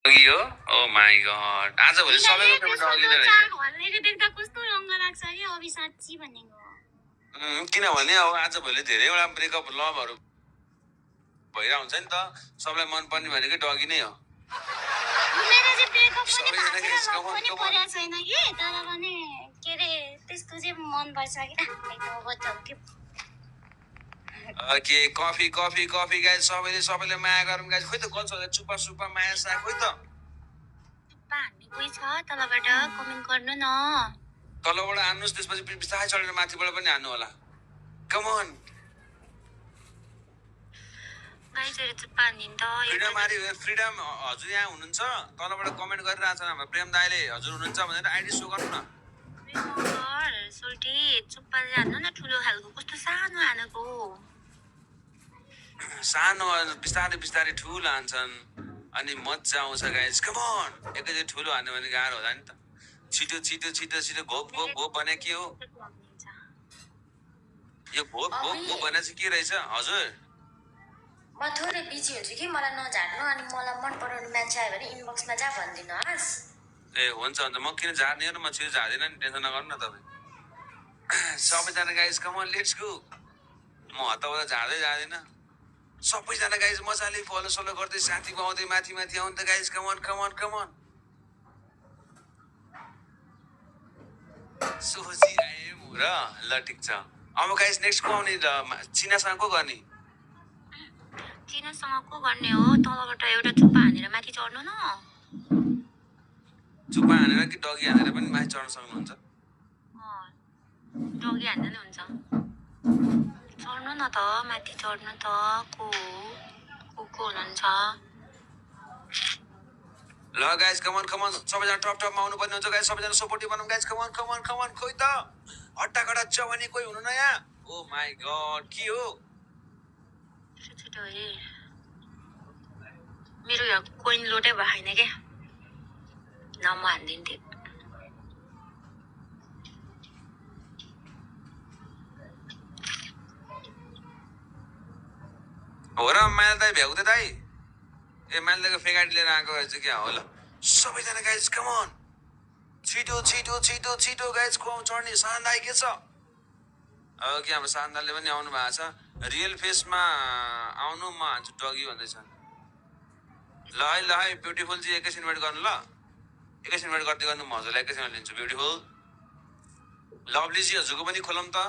डगी हो ओ my God आजभोलि सबैको फेभरेट डगी नै रहेछ हल्लेको देख्दा कस्तो रङ्ग लाग्छ के अभि साच्ची भनेको किनभने अब आजभोलि धेरैवटा ब्रेकअप लभहरू भइरहेको हुन्छ नि त सबलाई मन पर्ने भनेकै डगी नै हो मेरो चाहिँ ब्रेकअप पनि भएको छैन लभ पनि परेको छैन कि तर पनि के रे त्यस्तो चाहिँ मन पर्छ कि के कफी कफी कफी गाइस सबैले माया गरौँ गाइस खोइ त गल्छ चुप्पा सुप्पा माया सा खोइ त चुप्पा हान्ने कोही छ तलबाट कमेन्ट गर्नु न तलबाट हान्नुस् त्यसपछि बिस्तारै चढेर माथिबाट पनि हान्नु होला कम अन गाइसहरु चुप्पा हान्दिन त फ्रिडम हजुर यहाँ हुनुहुन्छ तलबाट कमेन्ट गरिरहेछ हाम्रो प्रेम दाइले हजुर हुनुहुन्छ भनेर आइडी शो गर्नु न सोल्टी चुप्पा हान्नु न ठुलो खालको कस्तो सानो हानेको सानो बिस्तारै ठुलो हान्छन् अनि मजा आउँछ गाइस कम अन एकैचोटि ठुलो हान्यो भने गाह्रो होला नि त छिटो घोप भने के हो यो घोप भने चाहिँ के रहेछ हजुर म थोरै बिजी हुन्छु कि मलाई नझाड्नु अनि मलाई मन पराउने मान्छे आयो भने इनबक्समा जा भनिदिनुहोस् ए हुन्छ म किन झार्ने हो र म छिटो झार्दिनँ नि टेन्सन नगर्नु न तपाईँ सबैजना guys come on let's go म हताबाट झार्दिनँ सबैजना गाइस मजाले फलो सलो गर्दै साथी पाउँदै माथि आउनु त गाइस कम अन सोची आए र ल ठिक छ अब गाइस नेक्स्ट को आउने चिनासँग को गर्ने चिनासँग को गर्ने हो तलबाट एउटा चुप्पा हानेर माथि चढ्नु न चुप्पा हानेर कि डगी हानेर पनि माथि चढ्न सक्नुहुन्छ डगी हान्दा नै हुन्छ चढ्नु न त माथि चढ्नु त को हुनुहुन्छ ल गाइस कम अन सबैजना टपमा आउनु पर्ने हुन्छ गाइस सबैजना सपोर्टिभ बनाउँ गाइस कम अन खोइ त हट्टाकट्टा चवनी कोही हुनु न यहाँ ओ माई गॉड के हो छिटो हे मेरो यहाँ कोइन लोटै भएन के न म हान्दिन्थेँ हो र माइल दाइ भ्याउँदै दाइ ए माइल दाइको फेक आइडी लिएर आएको रहेछ क्या हो ल सबैजना गाइस कम अन छिटो गाइस को चढ्ने सान दाइ के छ अब के हाम्रो सान दाइले पनि आउनु भएको छ रियल फेसमा आउनु म हान्छु डगी भन्दैछ ल है ब्युटिफुल चाहिँ एकैछिन वेट गर्नु ल एकैछिन वेट गर्दै गर्नु म हजुरलाई एकैछिनमा लिन्छु ब्युटिफुल लभलीजी हजुरको पनि खोलौँ त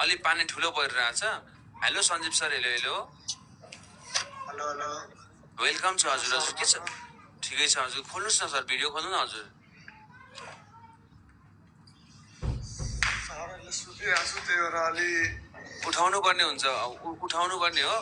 अलि पानी ठुलो परिरहेछ hello Sanjeev sir hello welcome छ हजुर के छ ठिकै छ हजुर खोल्नुहोस् न सर भिडियो खोल्नु न हजुर उठाउनु पर्ने हुन्छ उठाउनु पर्ने हो